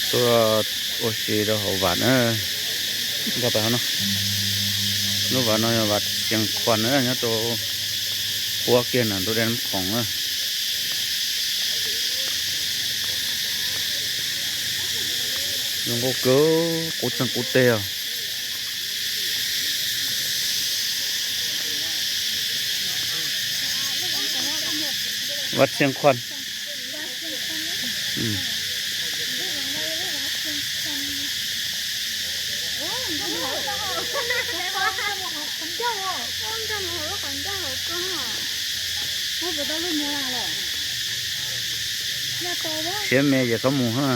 Tuaj ua si rau hauv Vam na, nkag pais hauv no. Lub Vam no yog Vam Xias Khuas na, nyob rau puab kiag ntawm ntuj dej Nab Khoom na. Zoo nkauj kawg, qub txeeg qub teg os. Vam Xias Khuas. Siab me ces koj mus ha.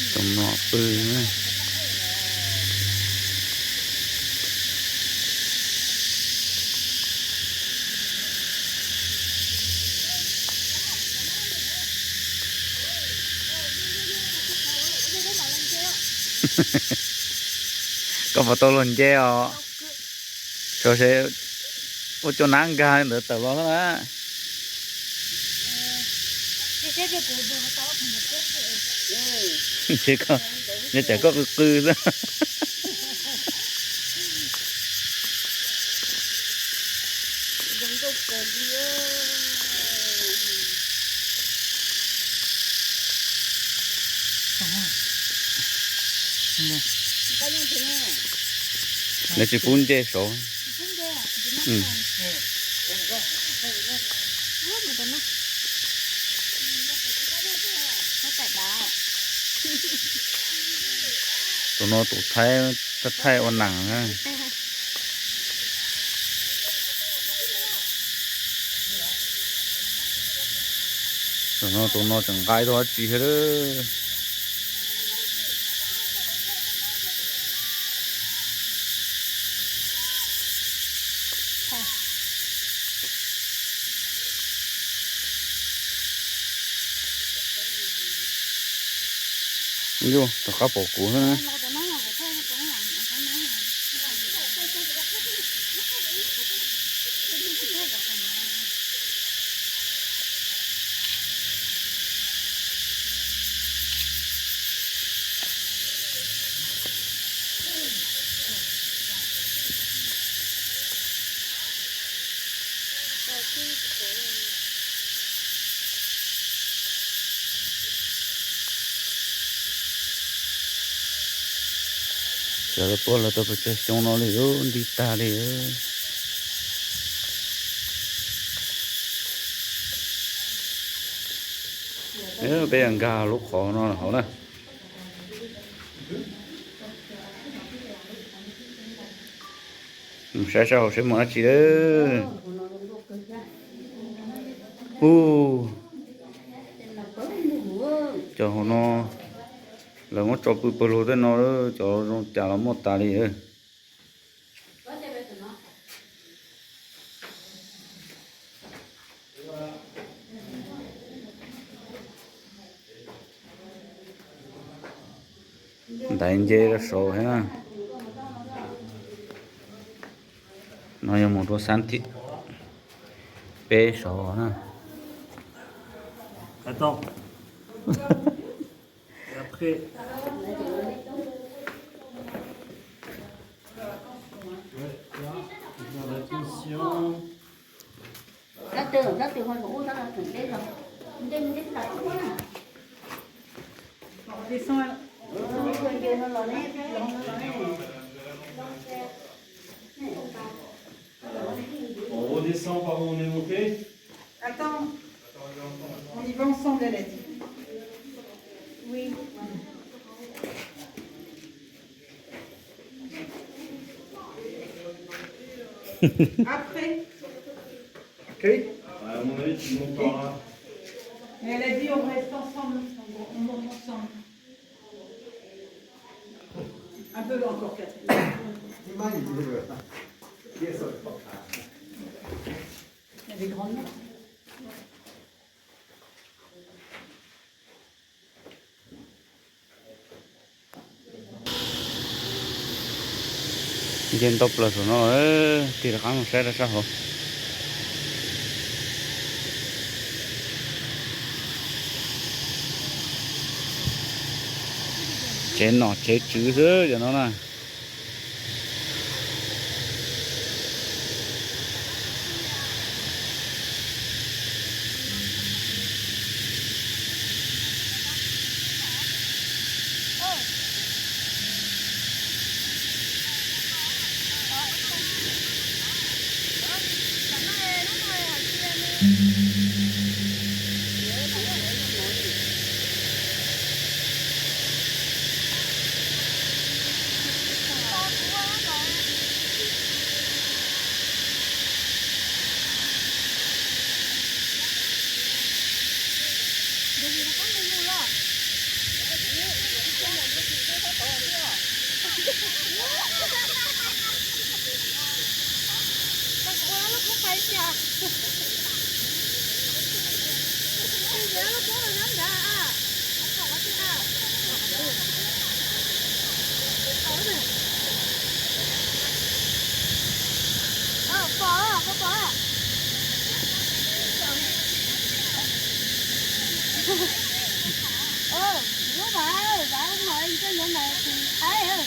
Tus nom pw na. Koj puas tau luag nce os? Ua cov nab nkag ntawd tawm los na. Ntshe koj, nyob tsam koj qw qw xwb. Lawv tsis pub nce saud. Tus no tus thaij, thaij ua nam na. Tus no tus no tseem nqa ib tug dab tsi thiab lawm. Yus, tom qab pom kuv xwb na. Tsam lawv puab los tau pes tsawg xyoo no li, nti tag li. Peb nkag lub qhov no hauv na. Saib sab hauv seb muaj dab tsi lawm. Ub, cov hauv no lawv muab tso pw pawg lug tej no, cov zoo cas los muaj tas li. Ntaiv nce rau saud thiab na. No yog mus rau xab thib peb saud na. Tus tab tus ho ua tab tus ntej los, ntej ntej tas ua. On redescend par où on est monté. Attends, on y va ensemble, elle a dit. Oui. Après. Ok. Ouais, à mon avis, tu montes par là. Mais elle a dit on reste ensemble, on, on monte ensemble. Un peu encore, Catherine. Yes, sir. Il y a des grandes mains. Nce ntau plaws saum no, tig rov qab mus saib rau sab hauv. Tsev nom tsev tswv xwb cov no na. Lub mas, mas ub no ib txoj ntawd mas tsis haib.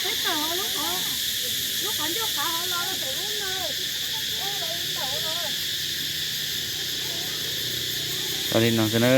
Peb tawm hauv lub qhov, lub qhov ncauj qav hauv los pem ub no. Tau li no xwb na.